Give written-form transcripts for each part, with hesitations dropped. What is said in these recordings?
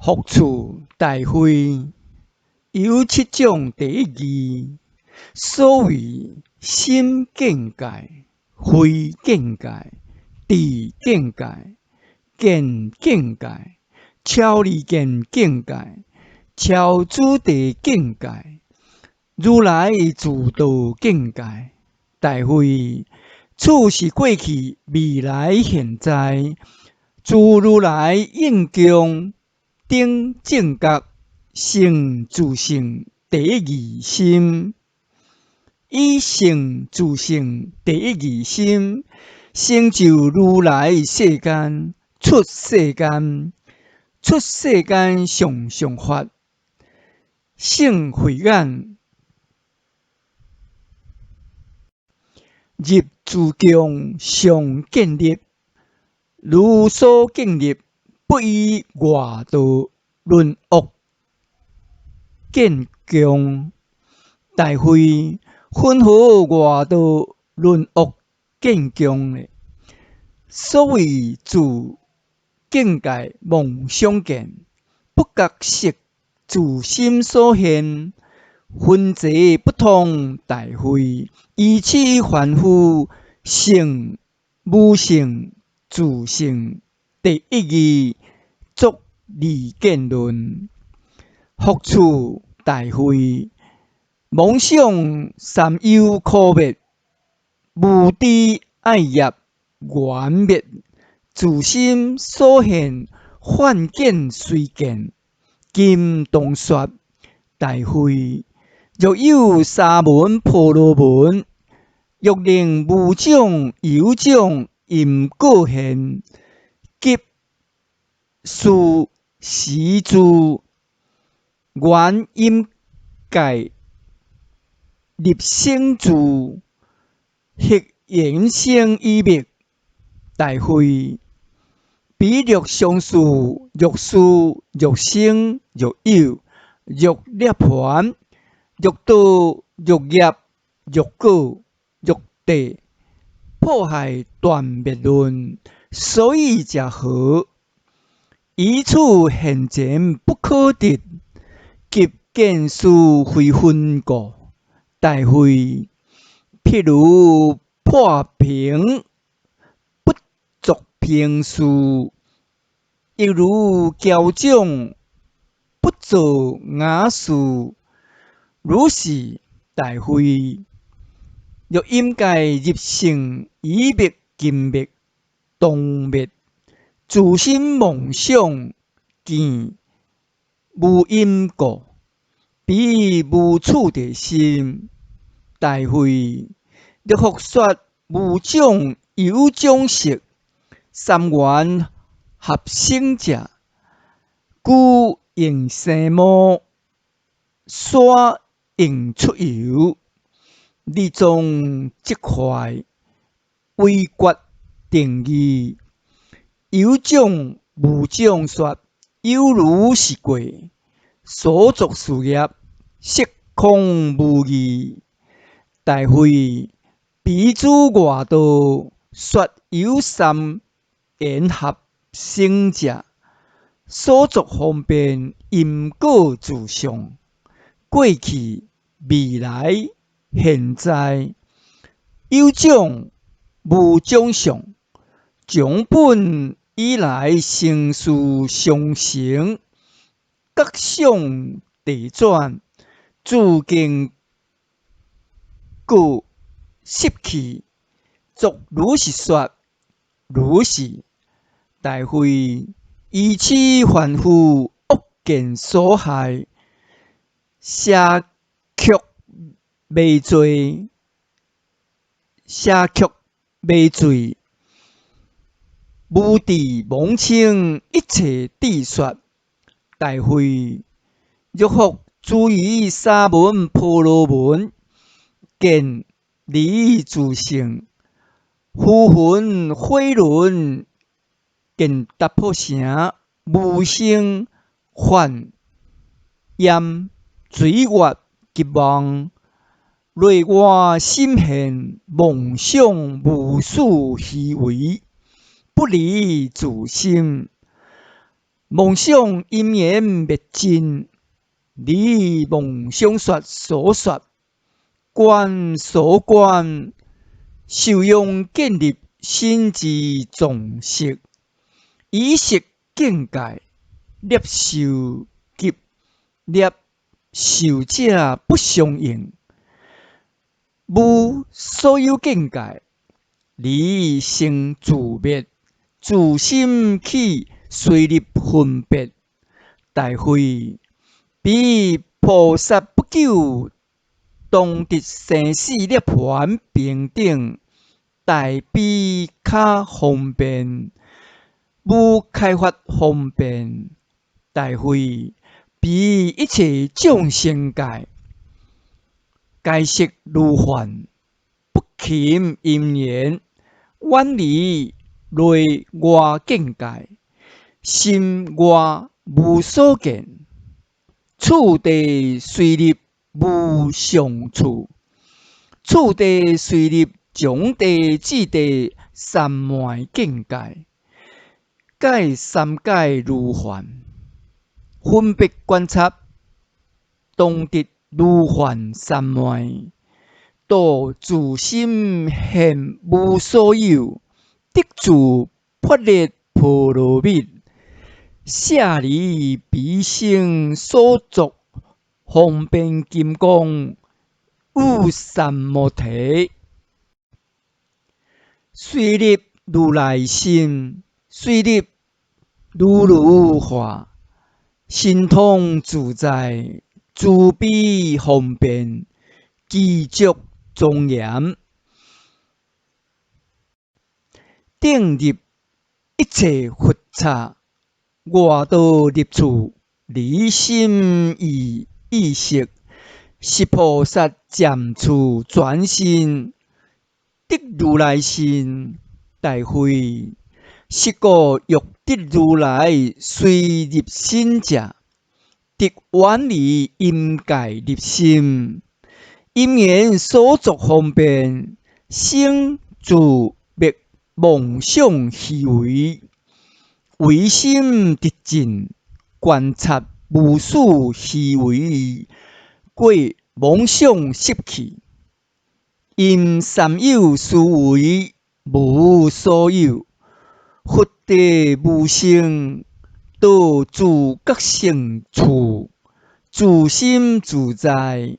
復次大慧，有七種第一義，所謂心境界、慧境界、智境界、見境界、超離見境界、超主諦境界、如來自道境界。大慧，此是過去、未來、現在，諸如來應供頂正覺成自性第一義心，以成自性第一義心，成就如來世間、出世間、出世間上上法，勝慧眼，入自供上建立，如所建立，不以外道論惡見供。大慧，雲何外道論惡見供呢？所謂自境界妄想見，不覺識自心所現，分際不同。大慧，依此凡夫性無性自性第一義作離見論。復次大慧，妄想三憂苦滅，無知愛業緣滅，自心所現幻見隨見，今當說。大慧，若有沙門婆羅門，欲令無種有種因果現，及事時住緣陰界立生住，彼緣生已滅。大慧，彼若相似，若事，若生，若有，若涅槃，若道，若業，若果，若地，破害斷滅論，所以者何？以此現前不可得，及見思非分故。大慧，譬如破瓶不作瓶事，亦如澆井不作瓦事。如是，大慧，若陰界入聖已滅、近滅、當滅，自心妄想見無因故，彼無處地心。大慧，若復說無種有種色，三緣合生者，龜用生毛，沙用出油，二宗即壞，唯決定義。有種無種說，猶如是過，所作事業，色空無異。大慧，彼諸外道說有三緣合生者，所作方便因果自相，過去、未來、現在，有種無種相，從本以來生事相成，覺相遞轉，自見過習氣，作如是說。如是，大慧，依此凡夫惡見所害，邪曲迷罪，邪曲迷罪，無智妄稱一切智說。大慧，若復諸餘沙門婆羅門，見離自性，浮雲火輪，見達婆城，無聲幻焰水月及夢，內外心現妄想無始虛偽，不離自心，妄想因緣滅盡，離妄想說所說，觀所觀，受用建立心之藏識，意識境界，攝受及攝受者不相應，無所有境界，離生住滅，自心起隨入分別，大慧，彼菩薩不久當得生死涅槃平等，大悲卡方便，無開發方便，大慧，彼一切眾生界，皆悉如幻，不勤因緣，遠離內外境界，心外無所見，次第隨入無上處，次第隨入中地、至地三昧境界，解三界如幻，分別觀察，當得如幻三昧，到自心現無所有，得住般若波羅蜜，捨離彼生所作方便金剛，有三摩提，隨入如來心，隨入如如法，神通自在，慈悲方便，具足莊嚴，定入一切佛剎，外道入處，離心意意識，是菩薩漸處轉身，得如來身，大慧，是故欲得如來隨入心者，得遠離陰界入心，因緣所作方便，生住滅妄想虛偽，唯心直進，觀察無始虛偽，過妄想習氣，因三有思維無所有，佛地無生，到自覺性處，自心自在，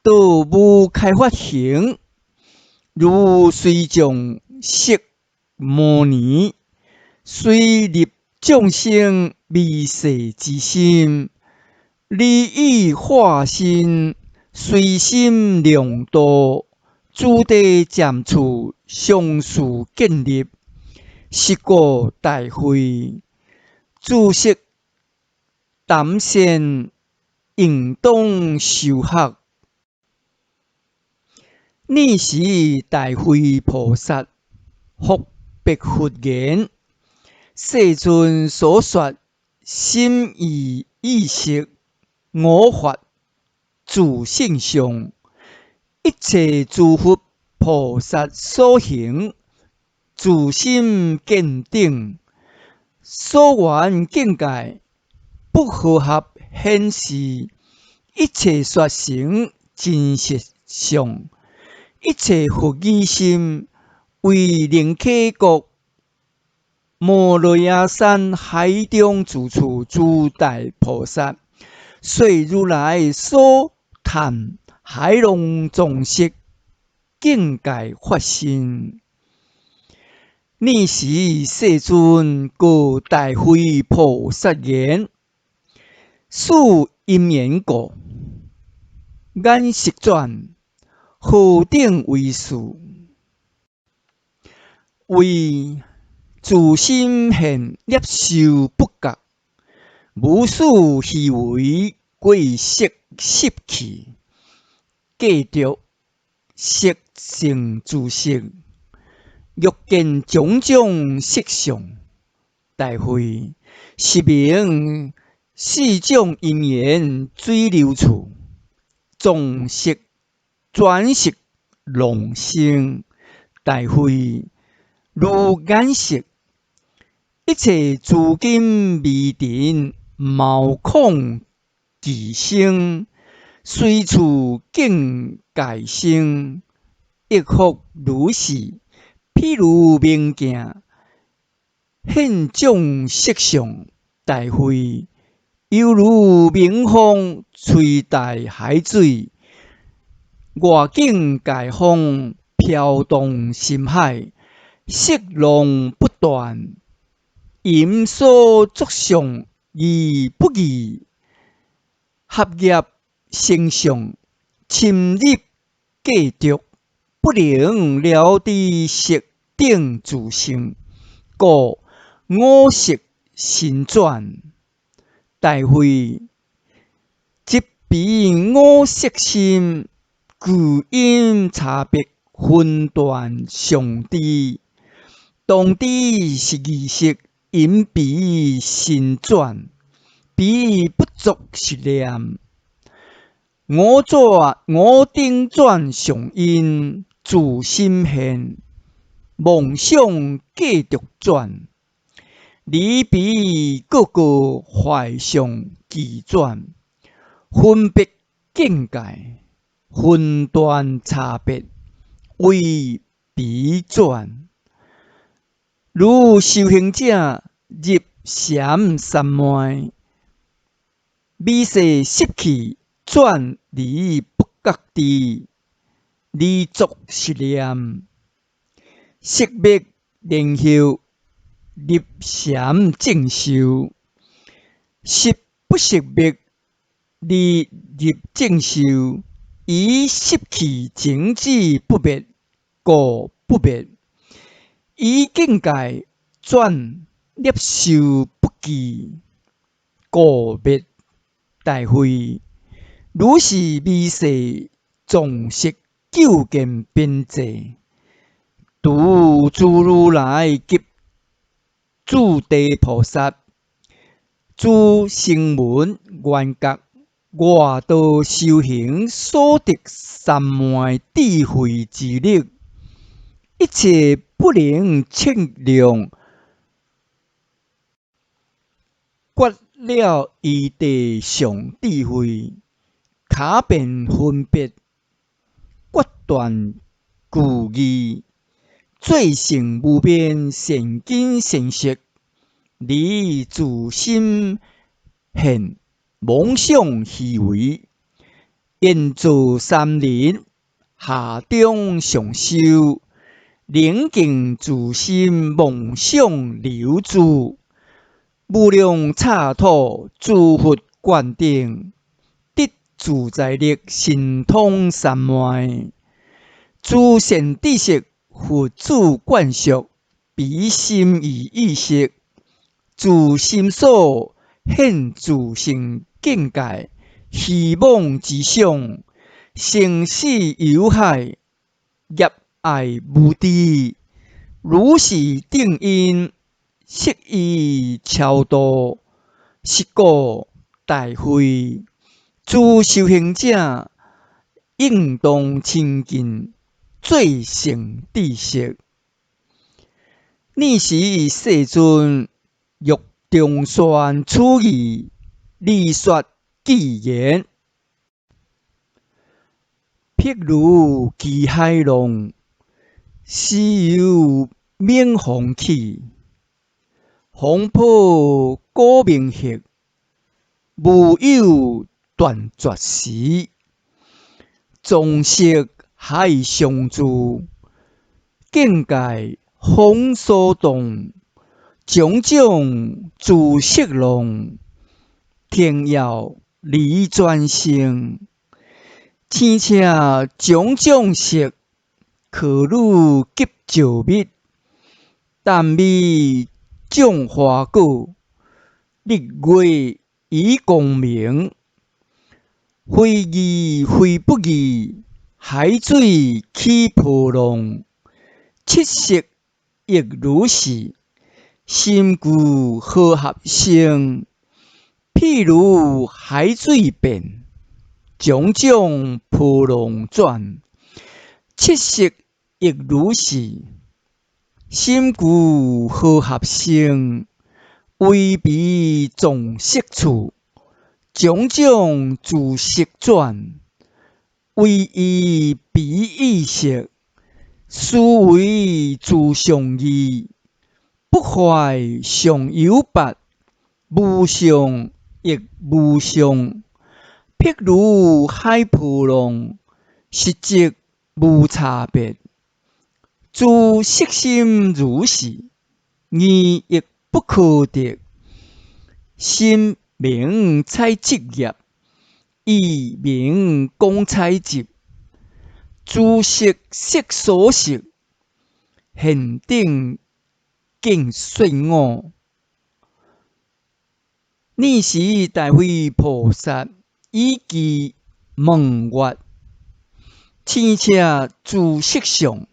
到無開發行，如隨眾釋牟尼，隨入眾生微細之心，離意化身，隨心量度，諸地漸處相事建立，是故大慧，諸色貪善，應當修學。爾時大慧菩薩復白佛言：世尊所說心意意識我法自性相，一切諸佛菩薩所行，自心見頂，所緣境界不和合顯示，一切說成真實相，一切佛語心為寧迦國摩羅耶山海中住處諸大菩薩，說如來所嘆海浪藏色境界法身。爾時世尊告大慧菩薩言：此因緣故，眼識轉，何等為事？為自心現攝受不覺，無始虛偽過色習氣，計著色性諸色，欲見種種色相，大慧，是名四種因緣水流處，藏色轉識浪生，大慧，如眼識，一切諸根微塵毛孔俱生，隨處境界生，亦復如是。譬如明鏡，現眾色相，大慧，猶如明風吹大海水，外境界風飄動深海，色浪不斷，淫所作相而不異，合業成相，深入計著，不能了知色等自性，故五色心轉。大慧，執彼五色心，具因差別分斷相知，當知是二色因彼心轉，彼不作是念。五轉五頂轉相應，自心現，妄想計著轉，離彼各個壞相俱轉，分別境界，分斷差別，為彼轉。如修行者入禪三昧，微細習氣轉而不覺知，而作是念：息滅然後入禪正修，習不息滅而入正修，以習氣情止不滅，故不滅；以境界轉攝受不記，故滅。大慧，如是微細藏識究竟邊際，除諸如來及諸地菩薩，諸聲聞緣覺外道修行所得三昧智慧之力，一切不能測量，決了一地上智慧，卡辨分別，決斷具義，最勝無邊善根善識，而自心現妄想虛偽，現造三輪下中上修，冷靜自心妄想流注，無量剎土諸佛灌頂，得自在力神通三昧，諸善知識佛子眷屬，彼心意意識，自心所現自性境界，虛妄之相，生死憂海，業愛無知，如是定因，悉以超度。是故大慧，諸修行者應當親近最勝知識。爾時世尊欲重宣此義，而說偈言：譬如其海浪，時有猛風起，風破鼓鳴喝，無有斷絕時。藏識海相住，境界風所動，種種諸色浪，停搖離轉生。青青種種色，可汝及石蜜，淡美眾花果，日月以光明，非義非不義，海水起波浪，七色亦如是，心具和合生，譬如海水變，種種波浪轉，七色亦如是，心具和合生，為彼眾色處，種種諸色轉，唯依彼意識，思維諸相義，不壞常有法，無相亦無相。譬如海波浪，實則無差別。諸色心如是，義亦不可得。心名採集業，意名講採集。諸色色所色，現頂見說我。爾時大慧菩薩以記問曰：請赤諸色相，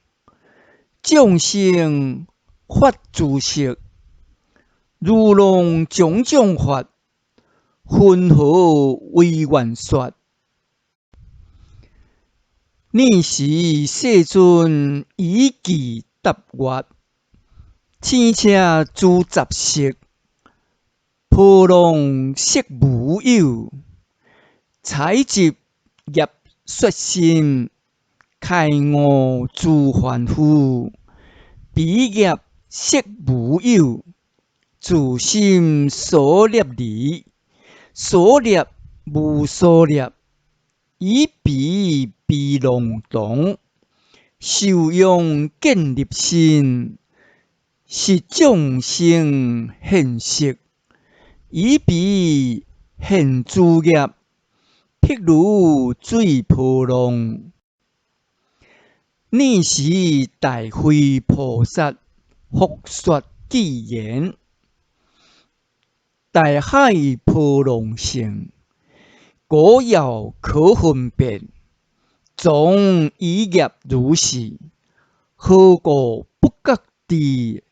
眾生發諸色，如浪種種法，雲何為願說？爾時世尊以偈答曰：請赤諸雜色，波浪色無有，採集業說心，開悟諸凡夫，彼業色無有，自心所立離，所立無所立，以彼彼浪同，受用見立身，是眾生現色，以彼現諸業，譬如水波浪。爾時大慧菩薩復說偈言：大海波浪性，果遙可分別，總依業如是，何故不覺知？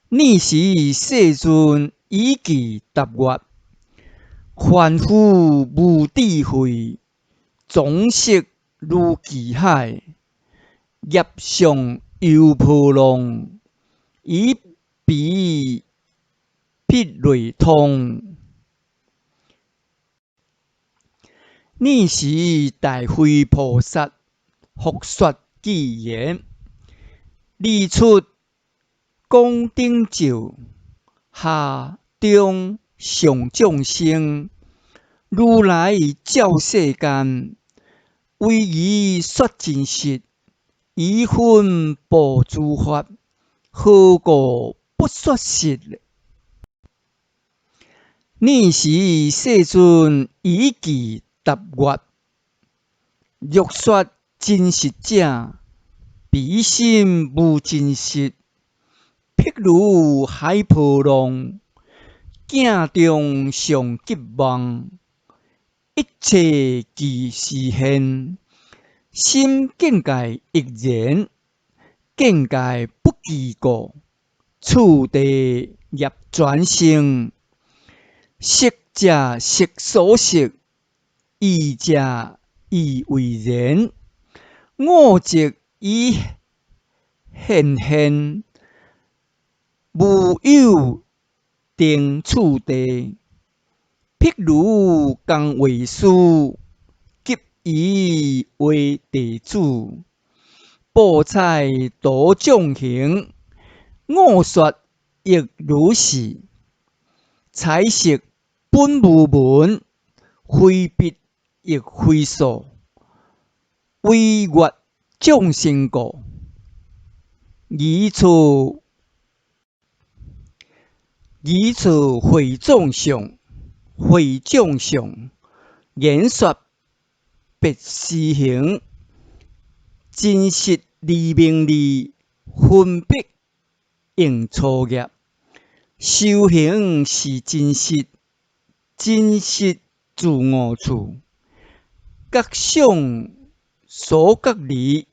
爾時世尊以偈答曰：凡夫無智慧，總色如其海，業相猶波浪，以彼彼類通。爾時大慧菩薩復說偈言：離出廣頂照，下中上眾生，如來照世間，唯宜說真實，以分布諸法，何故不說實？爾時世尊以偈答曰：若說真實者，彼心無真實，譬如海波浪，鏡中常結夢，一切俱是現，心境界亦然，境界不記故，次第業轉生，色者色所色，義者義為然，我即以現現，無有定次第。譬如工畫師，急於畫地主，布彩塗眾形，我說亦如是。彩色本無紋，非筆亦非素，為悅眾生故，擬出會眾相，會眾相言說別施行，真實離名利，分別應初業，修行是真實，真實住五處，覺想所覺離，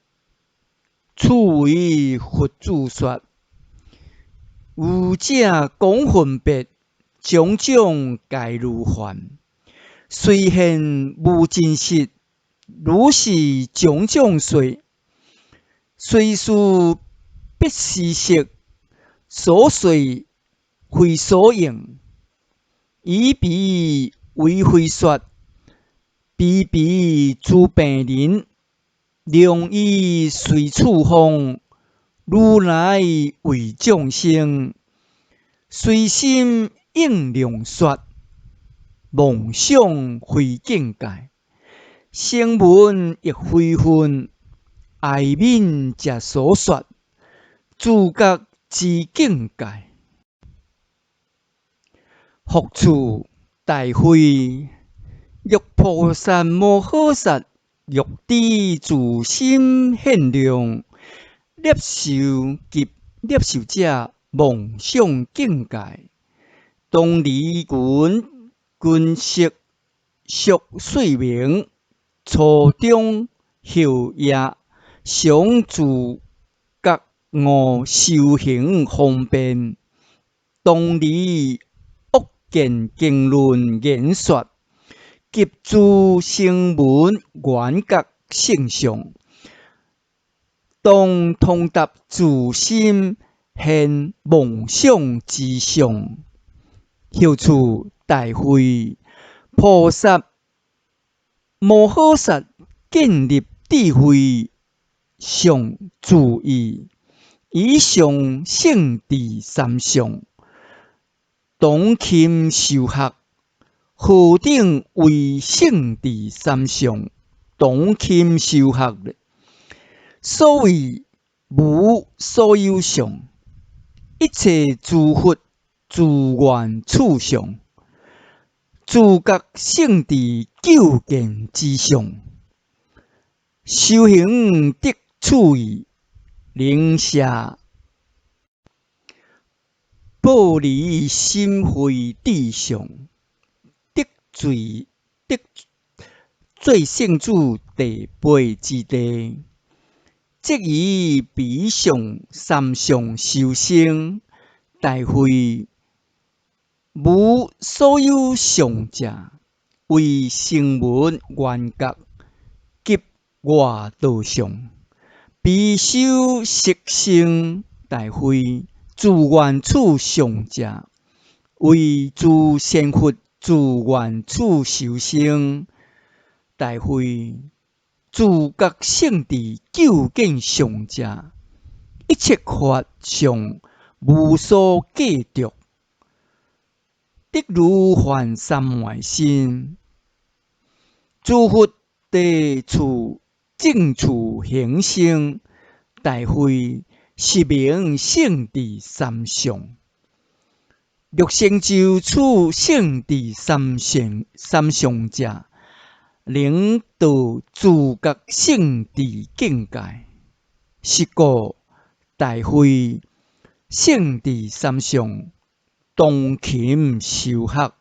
此為佛自說。愚者講分別，種種皆如幻，雖現無真實，如是種種說，隨事必施色，所說非所應，以彼為非說，彼彼諸病人，良醫隨處方，如來為眾生，隨心應量說，妄想非境界，聲聞亦非分，愛憫者所說，自覺之境界。復次大慧，若菩薩摩訶薩欲知自心現量，攝受及攝受者妄想境界，當離根根識熟碎明，初中後夜，常自覺悟修行方便，當離惡見經論言說，及諸聲聞緣覺性相，當通達自心現妄想之相。復次大慧，菩薩摩訶薩建立智慧相自義，以上勝智三相，同勤修學，何等為勝智三相同勤修學呢？所謂無所有相，一切諸佛自願處相，自覺勝智究竟之相，修行得處義，能捨報離心慧智相，得罪得最勝諸第八之地，即以彼相三相修成，大慧，無所有相者，為聲聞緣覺及外道相，彼修色身大慧，自願處相者，為諸仙佛自願處修成，大慧，自覺勝智究竟相者，一切法相無所計著，得如幻三昧身，諸佛地處正處行生，大慧，是名勝智三相。六星洲處勝智三相三相者，能到自覺勝智境界。是故大慧，勝智三相，同勤修學。